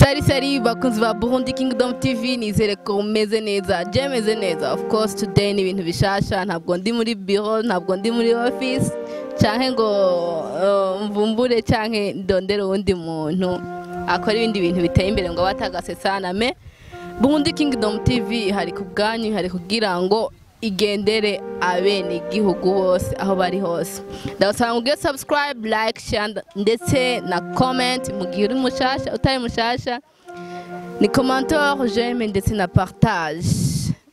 Salut salut bakunzi ba Burundi Kingdom TV, nizere ko meze neza, je meze neza. Of course today ni ibintu bishasha, ntabwo ndi muri bureau, ntabwo ndi muri office canke ngo mvumbure canke ndondere uwundi muntu akora ibindi bintu biteye imbere ngo batagase sana. Me Burundi Kingdom TV hari ku bwanyu, hari kugira ngo igendere abene igihugu bose aho bari hose. Ndabasaba ngo ugire subscribe, like, share ndetse na comment mu gihe uri mushasha, utari mushasha ni commentaire, j'aime ndetse na partage.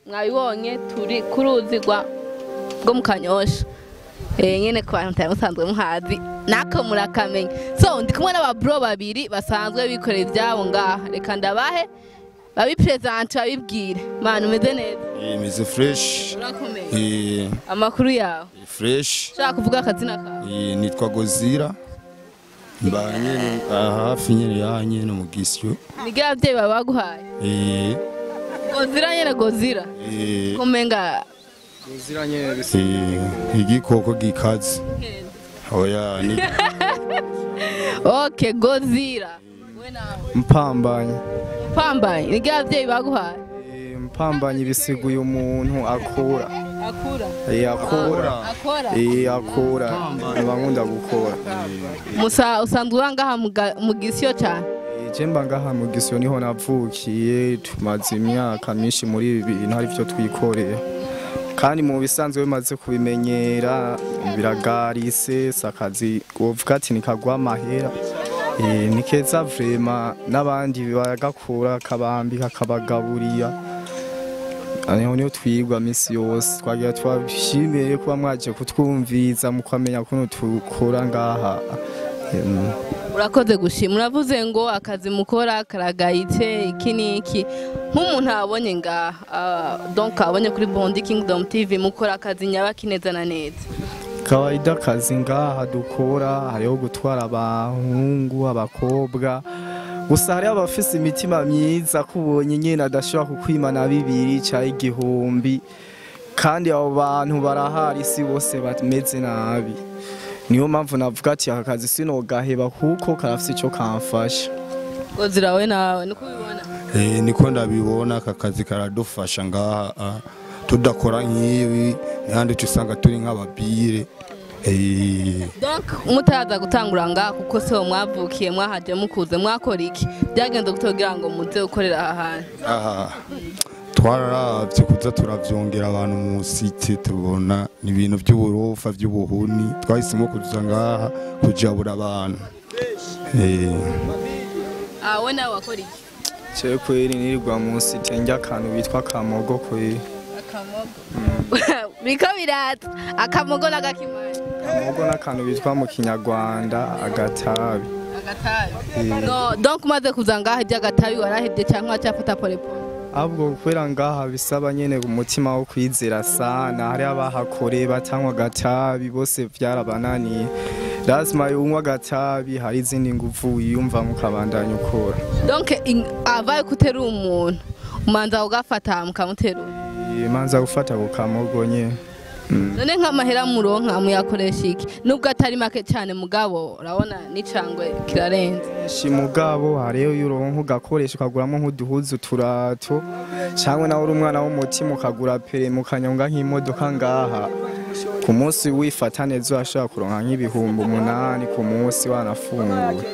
Mwabibonye turi ku ruzi rwo mu Kanyosha. Nyene ku bantu mutari musanzwe muhazi nako murakamenya. So ndi kumwe n'aba bro babiri basanzwe bikorera ivyabo ngaha, reka ndabahe babipresente babibwire. Mana, umeze neza? Imeze fresh. Urakomeye? Amakuru yawe? Fresh. Ushaka kuvuga akazina kawe? Nitwa Gozira. Mba nyene aha hafi nyene ya nyene mu Gisyo. Nibyo abavyeyi bawe baguhaye? Gozira nyene, Gozira? Kumenga Gozira nyene bisa. Igikoko gikaze. Oya ni Okay, Gozira. We nawe? Mpambanye. Pambaye, nibyo abavyeyi baguhaye? Mpambanye bisiguye umuntu akora. Akura? Akora. Akora? Akora. Nkunda gukora. Musa usanzwe uba ngaha mu Gisyo cyane? Je mba ngaha mu Gisyo, niho navukiye, tumaze imyaka myinshi muri ibi bintu ari byo twikoreye. Kandi mu bisanzwe bimaze kubimenyera biragarise, sakazi wovuga ati nikagwa amahera. Ni keza vraiment, n'abandi baragakura kabambika kabagaburiya. Niho niho twigwa misi yose, twagira twabishimiye kuba mwaje kutwumviza mukamenya ukuntu tukora ngaha. Urakoze gushima. Uravuze ngo akazi mukora karagayitse iki n'iki, nk'umuntu abonye ngaha, donc abonye kuri Burundi Kingdom TV mukora akazi nyabaki neza na neza? Kawaida akazi ngaha dukora hariho gutwara abahungu, abakobwa, gusa hariho abafise imitima myiza kubonye nyene adashobora kukwimana 2 canke 1000, kandi abo bantu barahari, si bose bameze nabi. Niyo mpamvu navuga ati aka kazi sinogaheba kuko karafise ico kamfasha. Gozira, we nawe niko ubibona? Niko ndabibona, aka kazi karadufasha ngaha. Tudakora nk'ibi ntihandi usanga turi nk'ababire. Donc mutaza gutangura ngaha, kuko se mwavukiye mwahaje mukuze, mwakora iki? Byagenze gute kugira ngo muze gukorera aha hantu? Aha twararavye kuza turavyongera abantu mu cité, tubona ni ibintu by'uburofa by'ubuhuni, twahisemo kuza ngaha kujabura abantu. Ah, we nawe wakora iki? Jewe kweri nirirwa mu cité ndya akantu bitwa kamogo kweri. Akamogo biriko biraza, akamogo n'agakimani? Kamogo n'akantu bitwa mu Kinyarwanda agatabi. Agatabi. No, donc umaze kuza ngaha iby'agatabi warahevye cyangwa wacyafata polepole? Ahubwo kubera ngaha bisaba nyene umutima wo kwizera sana, hari abahakoreye batanywa agatabi bose vyarabananiye. Lazima unywa agatabi hari izindi nguvu wiyumva mukabandanya ukora. Donc avaye kuterura umuntu umanza ugafata mukamuterura? Manza gufata ku kamogo nyene. None nk'amahera muronka muyakoresha iki, nubwo atari make cyane mugabo urabona n'icangwe kirarenze? Shi mugabo hariyo yuronka ugakoresha ukaguramo nk'uduhuzu, uturato, cyangwa nawe uri umwana w'umutima ukagura permis ukanyonga nk'imodoka ngaha. Ku munsi wifata neza urashobora kuronka nk'8,000 ku munsi wanafunguye.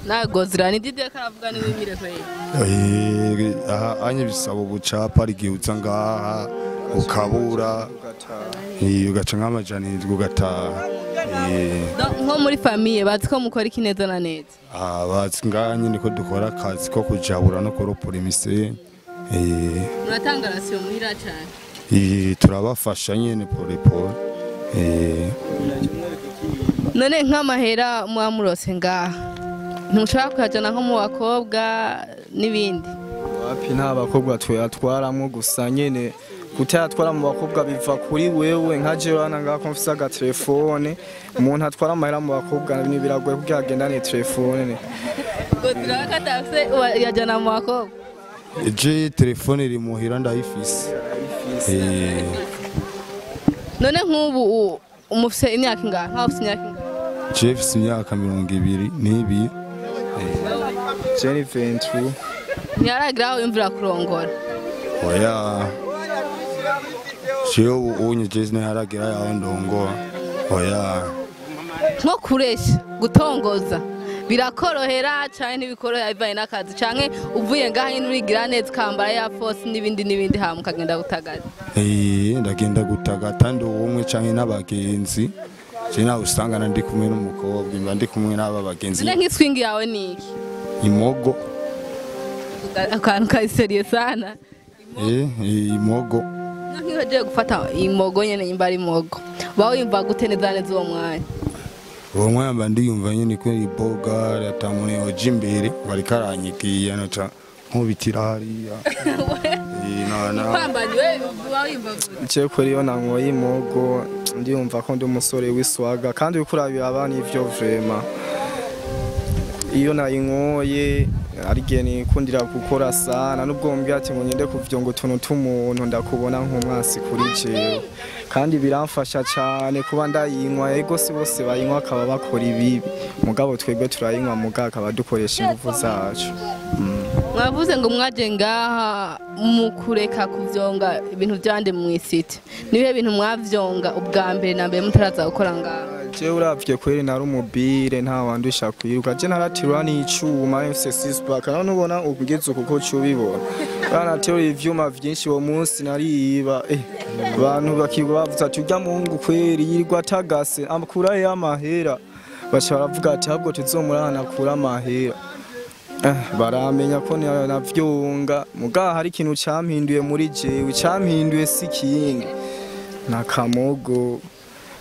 Nawe Gozira, ni Didier karavuga ni wimire kweli? Aha anye bisaba ubucapa, ari igihe uza ngaha ukabura, ugaca nk'700 ugataha. Donc nko muri famille bazi ko mukora iki neza na neza? Ah, bazi ngaha nyine ko dukora akazi ko kujabura no kuropora imisenyi. Muratanga ration muhira cyane? Turabafasha nyene pole pole. None nk'amahera muba murose ngaha ntimushobora kuyajana nko mu bakobwa n'ibindi? Wapi, nta bakobwa tuyatwaramwo, gusa nyene kutayatwara mu bakobwa biva kuri wewe. Nka jewe hano ngaha ko mfise agatelefone, umuntu atwara amahera mu bakobwa ni biragoye kugira agendane telefone. Gozira ko atafise yajana mu bakobwa? Je telefone iri muhira ndayifise. None nk'ubu umufise imyaka ingahe, nkaho ufise imyaka ingahe? Je mfise imyaka 22. Jenny 22. Ntiharagira aho wiyumvira kurongora? Oya, jewe ubu unye je ntiharagira yaho ndongora, oya. Nko kuresha gutongoza birakorohera canke ntibikorohera bivanye n'akazi, canke uvuye ngaha nyene urigira neza ukambara ya force n'ibindi n'ibindi hama ukagenda gutagaza? Ndagenda gutagata ndi umwe canke n'abagenzi. Je nawe usanga ndi kumwe n'umukobwa, mba ndi kumwe n'aba bagenzi. None nk'iswingi yawe ni iki? Imogo. Akantu kariseriye sana. Imogo. Nk'iyo ugiye gufata imogo nyene nyimba ari imogo, uba wiyumva gute neza neza uwo mwanya? Uwo mwanya mba ndiyumva nyene ko iboga atamuntu yoja imbere bariko aranyigiye noca nkubitira hariya. Upambanye wewe uba wiyumva gute? Je kuri iyo nanyoye imogo ndiyumva ko ndi umusore w'iswaga, kandi uriko urabira abana ivyo vrema. Iyo nayinyoye ari igihe nikundira gukora sana, nubwo mbwira ati ngo ngende kuvyonga utuntu tw'umuntu ndakubona nk'umwasi kuri jewe, kandi biramfasha cane kuba ndayinywa. Ego si bose bayinywa akaba bakora ibibi, mugabo twebwe turayinywa mugabo akaba dukoresha inguvu zacu. Mwavuze ngo mwaje ngaha mu kureka kuvyonga ibintu vyandi mw'isite, nibihe bintu mwavyonga ubwa mbere na mbere mutaraza gukora ngaha? Je uravye kweri nari umubire nta wandusha kwiruka, je naraterura n'icuma mfise six pack, none ubona ugeze uku ko cubibona, banaterura ivyuma vyinshi uwo munsi nariba. Abantu bakigwa bavuze ati urya muhungu kweri yirirwa atagase akura he amahera, baca baravuga ati ahubwo tuzomurahana akura amahera. Baramenya ko navyunga, muga hari ikintu campinduye muri jewe, campinduye si ikindi nakamogo,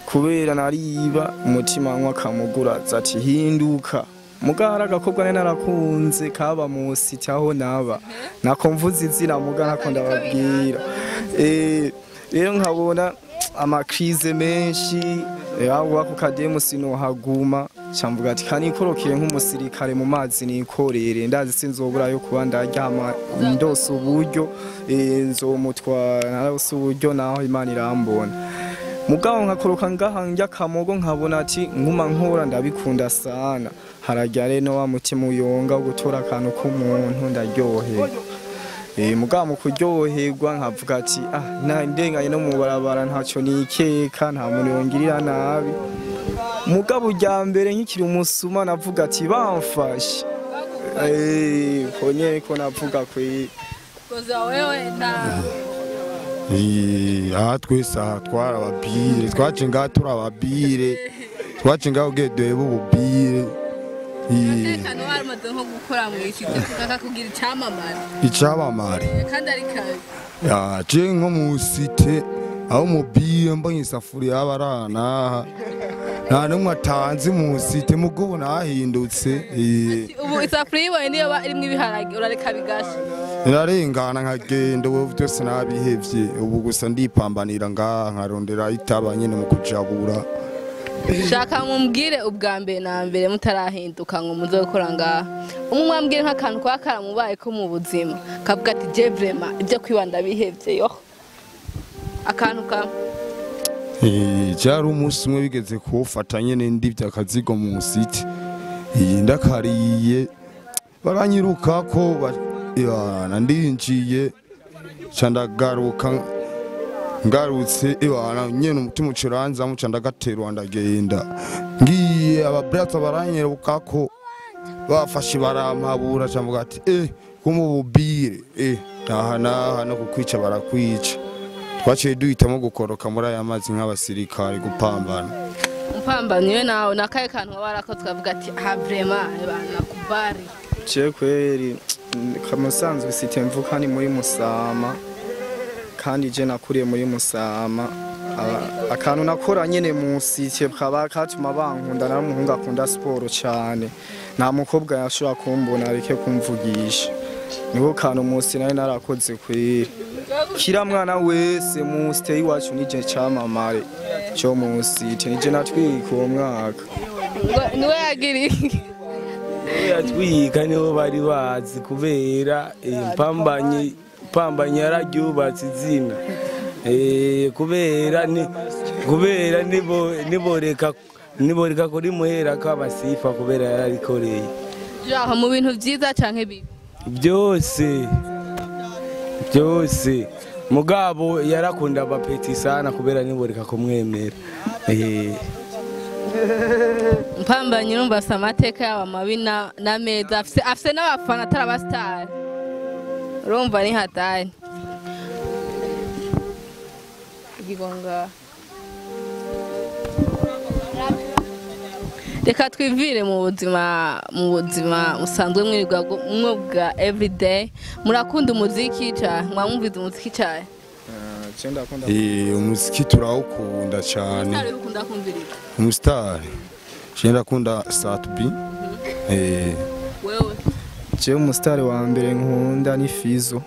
kubera nariba umutima nkwa kamuguraza ati hinduka. Muga hari agakobwa nari narakunze kaba musi cyaho naba nako mvuze izina muga ntako ndababwira. Rero nkabona amakrize menshi aho ako kademu sinohaguma, camvuga ati kanikorokere nk'umusirikare mu mazi nikorere, ndazi sinzobura yo kuba ndaryama ndose uburyo nzomutwara narose uburyo naho Imana irambona. Mugabo nkakoroka ngaha njya kamogo nkabona ati nkuma nkora ndabikunda sana, harajya rero wa mutima uyonga gutora akantu k'umuntu ndaryoherwa. Mugabo mu kuryoherwa nkavuga ati ndenganye no mu barabara ntacyo nikeka, nta muntu yongirira nabi. Mugabo ujya mbere nkikiri umusuma navuga ati bamfashe. Konye ko navuga kwe koza wewe na aha twese aha twari ababire, twace ngaha turi ababire, twace ngaha ugiye duhebe ububire. Umutekano waramaze nko gukora mw'isite kakakugira icamamare. Icamamare. Kandi ari kabi. Je nko mu site aho umubire mbonye isafuriya y'abarana nta n'umwe atanzi mu site, mugo nahindutse. Ubu isafuriya ibonye niyo irimwo ibiharage urareka bigasha. Irarengana nkagenda, ubu byose nabihevye, ubu gusa ndipambanira ngaha nkarondera itaba nyene mu kujabura. Shaka mumbwire ubwa mbere na mbere mutarahinduka ngo muze gukora ngaha, umwe mwambwire nk'akantu kwa karamubaye ko mu buzima kavuga ati je vraiment ibyo kwibanda bihevye yo akantu ka cyari umunsi umwe bigeze kuwufata nyene ndivye akazigo mu site, ndakariye baranyirukako ndinjiye ca ndagaruka, ngarutse nyene umutima ucuranzamwo ca ndagaterwa ndagenda, ngiye ababrata baranyirukako bafashe barampabura ca mvuga ati kumbe ububire naha naha no kukwica barakwica. Twaciye duhitamo gukoroka muri aya mazi nk'abasirikare gupambana. Upambaniwe nawe nakaye kantu warakozwe kavuga ati ah vraiment bana kubari. Je kweri kamusanzwe site mvuka ni muri Musama, kandi je nakuriye muri Musama. Akantu nakora nyene mu site kaba katuma bankunda, nari umuhungu akunda siporo cyane, nta mukobwa yashobora kumbona areke kumvugisha. Niho kantu musi nari narakoze kweri. Kira mwana wese mu site iwacu nije camamare cyo mu site, nije natwika uwo mwaka. Niwe yagiriye yatwika, niho bari bazi kubera impambanyi yararyubatse izina. Kubera kubera niboreka kuri muhera kw'abasifa kubera yararikoreye. Jaho mu bintu vyiza canke bibi? Byose byose mugabo yarakunda abapeti sana kubera niboreka kumwemera. Mpambanye urumva afise amateka yaba mabi na meza, afise n'abafana atari abasitari, urumva ni hatari. Igigonga. Reka twivire mu buzima musanzwe mwirirwa mwubwa everyday. Murakunda umuziki cyane, mwamwumviza umuziki cyane? Umuziki turawukunda cyane. Umusitari je ndakunda Sat-B. Wewe? Je umusitari wa mbere nkunda ni Fizo.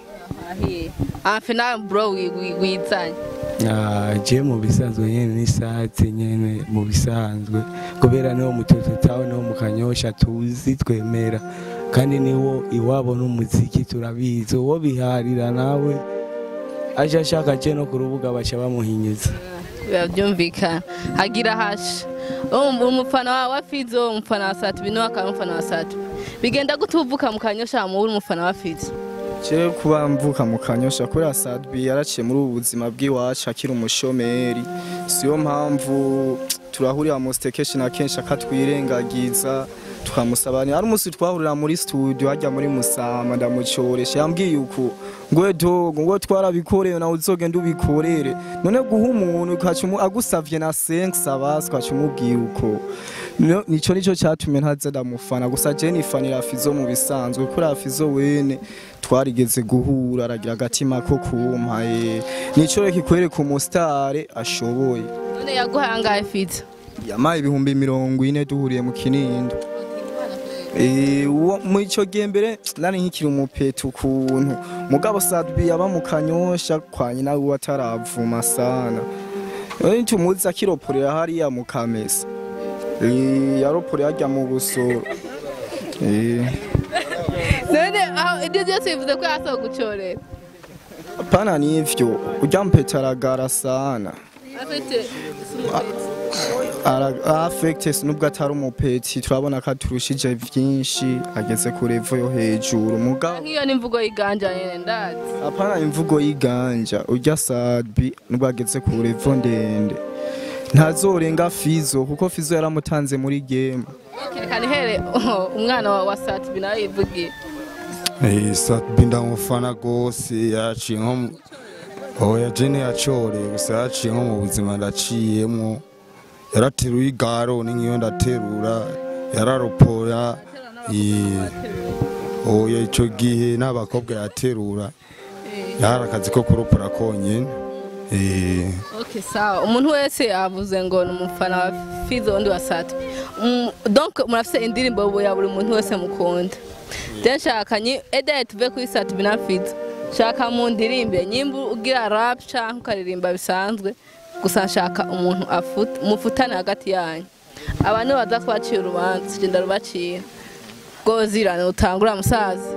Afi na bro wizanye. Je mu bisanzwe nyene ni Sat nyene mu bisanzwe kubera niwo mutoto tawe niwo mukanyosha tuzi twemera kandi niwo iwabo n'umuziki turabizi uwo biharira nawe aje ashaka je no kurubuga bacha bamuhinyuza. Byumvikana hagira hash umufana wa Fizo, umufana wa Sat-B no akaba umufana wa Sat-B. Bigenda gutuvuka mukanyosha mu umufana wa Fizo? Je kuba mvuka mu Kanyosha kubera Sat-B yaraciye muri ubu buzima bw'iwacu akiri umushomeri, siyo mpamvu turahurira mu station na kenshi akatwirengagiza tukamusabana. Ari umunsi twahurira muri studio hajya muri Musama ndamucoresha yambwiye uko ngo dogo ngo twarabikoreye nawe uzogenda ubikorere. None guha umuntu ukacumu agusavye na 5 sabas ukacumubwiye uko nico cyatumye ntaza ndamufana. Gusa je nifanira Fizo mu bisanzwe kuri Fizo wene twarigeze guhura aragira agatima ko kumpa nico reka ikwereka umusitare ashoboye. None yaguhangaye Fizo? Yamaye 40,000 duhuriye mu Kinindo. Mu ico gihe mbere nari nkikiri umupeti ukuntu mugabo Sat-B yaba mu Kanyosha kwa nyina wiwe ataravuma sana. None tumuzi akiroporera hariya mu Kamesa. Yaroporera ajya mu Busoro. None aho ibyo byose bivuze ko yasohoye gucorera? Pana nivyo ujya mpeta aragara sana. Afite Affected nubwo atari umupeti turabona ko aturushije byinshi ageze ku level yo hejuru mugabo nk'iyo ni imvugo y'iganja nyene ndazi. Apana imvugo y'iganja ujya Sat-B nubwo ageze ku level ndende ntazorenga Fizo kuko Fizo yaramutanze muri game. Reka nihere umwana wa Sat-B nawe yivugiye. Sat-B ndamufana gose yaciye nko oya jene yacoreye gusa yaciye nko mu buzima ndaciyemwo. Yarateruye igaro ni nkiyo ndaterura yararopora oya ico gihe n'abakobwa yaterura yari akazi ko kuropora konyene. Okay sawa, umuntu wese avuze ngo ni umufana wa Fizo undi wa Sat-B. Donc murafise indirimbo ya buri muntu wese mukunda. Je nshaka ede tuve kuri Sat-B na Fizo. Shaka mu ndirimbe nyimba ugira rap canke ukaririmba bisanzwe. Gusa nshaka umuntu mufutane hagati yanyu. Abantu baza kubacira urubanza genda rubacira. Gozirana utangura musaza.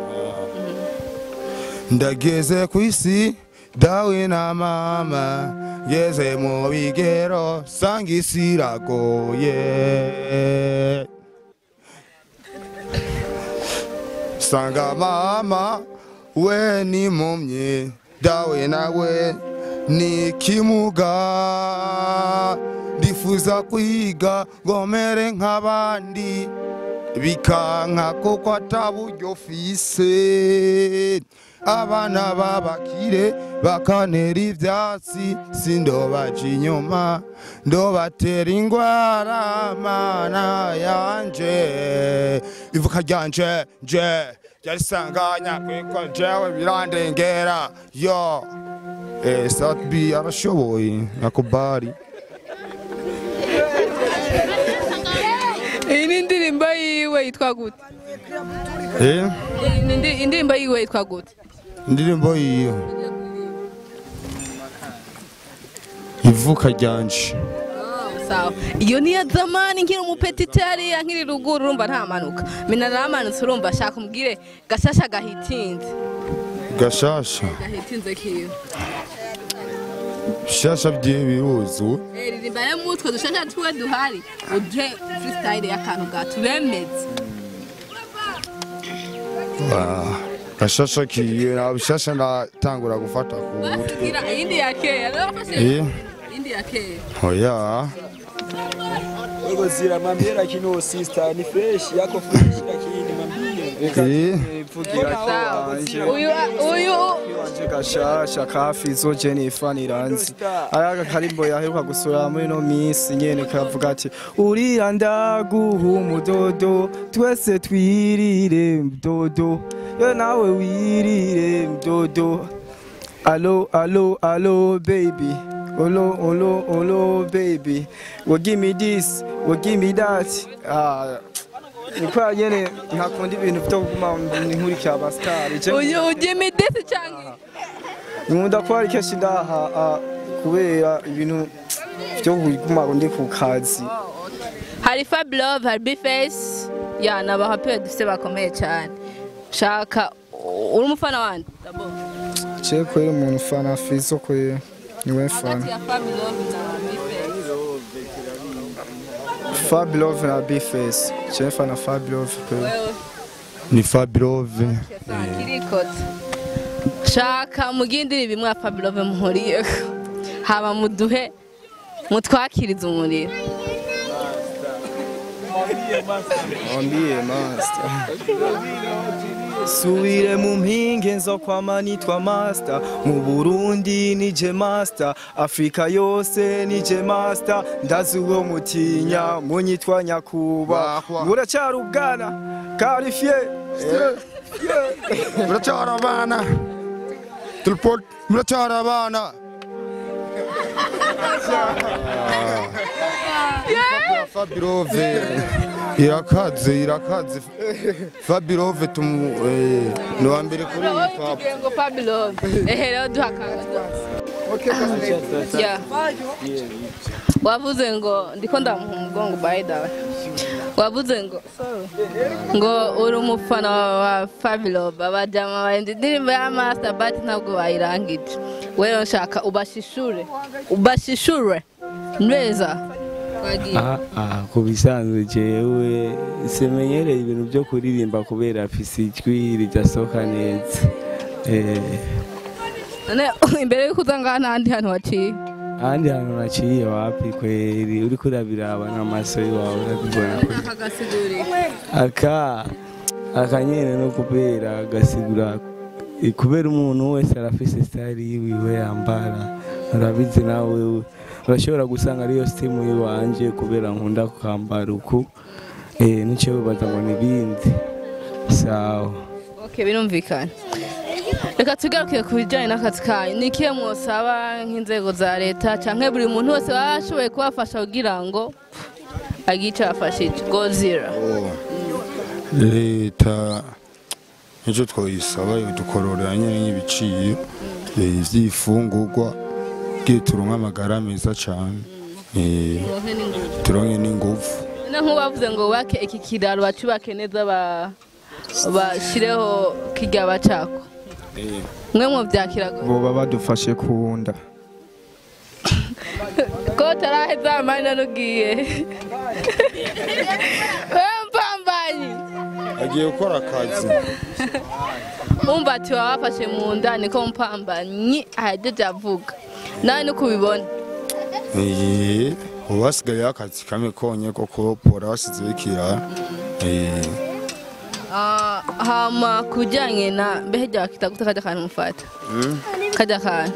Ndageze kwisi dawe na mama ngeze mu bigero sanga isi iragoye. Sanga mama we ni mumye dawe nawe ni kimuga ndifuza kwiga ngomere nk'abandi bikanka kuko ataburyo fise. Abana babakire bakanera ivyatsi sindobaja inyuma ndobatera ingwara mana yanje ivuka ryanje nje ryarisanganya kwiko jewe birandengera yo. Sat-B arashoboye akubari. Iyi ni indirimbo yiwe yitwa gute? Indirimbo yiwe yitwa gute? Indirimbo yiwe ivuka ryanje. Sawa. Iyo ni ya zamani nkiri umupetitari nkiri ruguru urumva nta manuka. Mina naramanutse urumva shaka umbwire gashasha gahitinze. Gashasha gahitinze kiyo. Shasha bye biruzu. Ririmba rero mutwe dushasha tuwe duhari. Uduhe freestyle y'akantu gatubemeze. Gashasha kiye na bishasha ndatangura gufata ku mutwe. Indi ya kera indi ya kera. Oya. Wewe zira mwambie lakini o sister ni fresh yako fresh lakini mwambie. Uyu uyu wanje gashasha kafizo Jennifer niranzi araga karimbo yaheruka gusura muri no minsi nyene kavuga ati urira ndaguha umudodo twese twirire mdodo yo nawe wirire mdodo allo allo allo baby olo olo olo baby well give me this well give me that. Nikuwa nyene ntakunda ibintu byo kuguma nkurikira abasitari. Uyu give me this cyangwa nkunda ko ari kenshi ndaha kubera ibintu byo kuguma ndi ku kazi. Hari Fab Love, hari B-Face, ya n'abahape dufite bakomeye cyane. Shaka uri umufana wande? Je kwera umuntu ufana Fizo kwera niwe mfana. Fab Love na B-Face. Fab Love na B-Face. Je mfana Fab Love kwera. Ni Fab Love. Kirikotse. Shaka mugindire bimwe Fab Love muhuriye. Haba muduhe mutwakiriza umuriro. Mwambie master. Suwire mu mpinge nzo kwama nitwa master. Mu Burundi nije master, Afrika yose nije master. Ndazi uwo mutinya munyitwa nyakuba. Muracyari ubwana qualifié. Muracyari abana. Tulpot muracyari abana. Fabirove irakaze irakaze. Fabirove tumu ni wa mbere kuri hip hop. Ngo Fabirove ehe duhakanga. Yeah. Wavuze ngo ndiko ndamuha umugongo by the way. Wavuze ngo ngo uri umufana wa Fabirove abajama barinda indirimbo ya Master but ntabwo bayirangije. Wewe nshaka ubashishure ubashishure neza. Ku bisanzwe jewe simenyereye ibintu byo kuririmba kubera afise ijwi ridasohoka neza. None imbere yuko uza ngaha n'ahandi hantu waciye? Ahandi hantu naciye wapi kweri uriko urabiraba n'amaso yawe urabibona. Aka nyene no kubera agasigura kubera umuntu wese arafise style yiwe yambara urabizi nawe urashobora gusanga ariyo steam yiwanje kubera nkunda kukambara uku nico bibaza ngo nibindi sawa. Okay, birumvikana. Reka tugaruke ku bijyanye n'akazi kanyu. Ni ikihe mwosaba nk'inzego za leta canke buri muntu wese bashoboye kubafasha kugira ngo agire ico yafashije? Go zero. Leta nicyo twoyisaba dukorora nyene nk'ibiciye ivy'ifungurwa turonke amagara meza cyane turonke n'ingufu. Nk'ubavuze ngo wake iki kiraro bacubake neza bashireho kirya bacako mwe muvyakira boba badufashe kunda ko taraheza amani nugiye mpambanyi agiye gukora akazi umva ati wabafashe mu nda niko mpambanyi ahejeje avuga nawe nuko ubibona. Ubu hasigaye akazi kamwe konye ko kuropora basizeho ikiraro. Hama kujyanye na mbehe kita gute kajya kantu mufata kajya kantu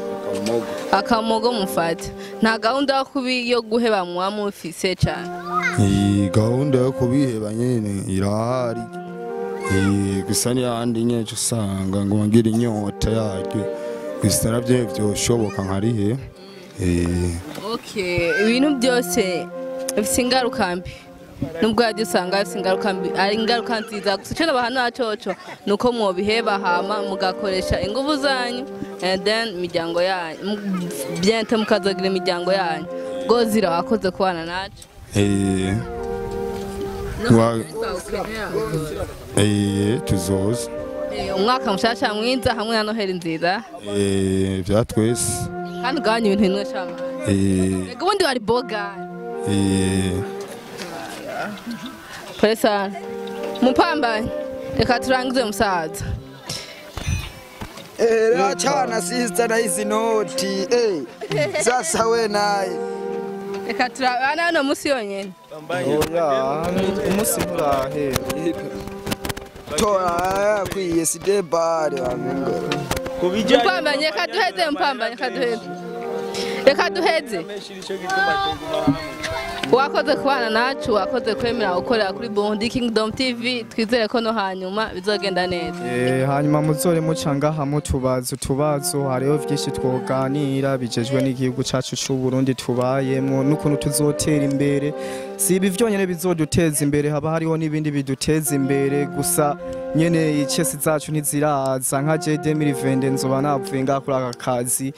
akamogo mufata nta gahunda yo kubi yo guheba muwa mufise cyane. Iyi gahunda yo kubiheba nyene irahari gusa n'iyandi nyene usanga ngo ngira inyota yaryo gusa navyo vyoshoboka nkarihe. Okay, ibintu byose bifite ingaruka mbi nubwo yaje usanga bifite ingaruka mbi ari ingaruka nziza gusa icyo nabahana coco nuko mwobiheba hama mugakoresha ingufu zanyu and then imiryango yanyu bientôt mukazogira imiryango yanyu. Gozira wakoze kubana nacu. Tuzoza umwaka mushasha mwiza hamwe na Noheli nziza. Bya twese kandi ugabanya ibintu bimwe shama. Ego ubundi wari boga. Pesa mupambanye. Reka turangize musaza. Eh, achana sister na hizi noti. Eh. Sasa we naye. Reka turabana hano munsi yonyene. Oya, umunsi nturahera. Tora kwiye side bare wamengo. Mpambanye, reka duheze, mpambanye, reka duheze. Reka duheze. Wakoze kubana nacu, wakoze kwemera gukorera kuri Burundi Kingdom TV, twizere ko no hanyuma bizogenda neza. Hanyuma muzore muca ngaha mutubaza utubazo, hariho vyinshi twoganira bijejwe n'igihugu cacu c'u Burundi tubayemwo n'ukuntu tuzotera imbere. Si ibi vyonyene bizoduteza imbere, haba hariho n'ibindi biduteza imbere, gusa nyene icesi zacu ntiziraza. Nka je 2020 nzoba navuye ngaha kuri aka kazi,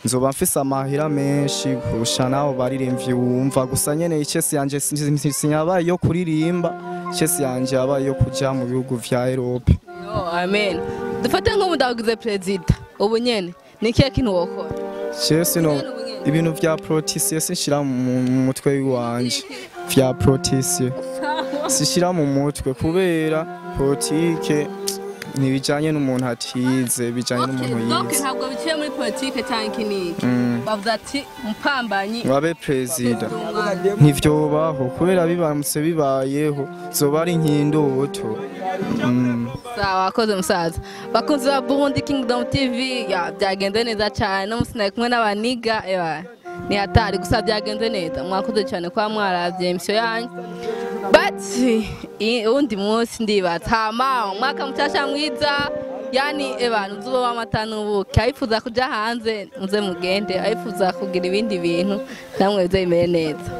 nzoba mfise amahera menshi kurusha n'abo baririmvyi wumva. Gusa nyene icesi yanje sinyabaye yo kuririmba, icesi yanje yabaye yo kuja mu bihugu vya Europe. Oh, amen. Dufate nk'ubu ndagize perezida ubu nyene, ni ikihe kintu wokora? Chese no ibintu vya protisiye sinshira mu mutwe wanje, vya protisiye sishira mu mutwe kubera politike ntibijanye n'umuntu atize, bijanye n'umuntu Donc yize. ntabwo biciye muri politike cyangwa iki n'iki, bavuze ati mpambanyi Wabe perezida ntivyobaho, kubera bibaramutse bibayeho zoba ari nk'indoto. Sawa, wakoze musaza. Bakunzi ba Burundi Kingdom TV, ya byagenze neza cyane. No musi nari kumwe n'abaniga, ewa ni hatari, gusa byagenze neza. Mwakoze cyane kwa mwaravye emission yanyu. But uwundi munsi ndibaza hama umwaka mushasha mwiza, yani abantu uzuba w'amata n'ubuki, abifuza kuja hanze muze mugende, abifuza kugira ibindi bintu namwe bize bimere neza.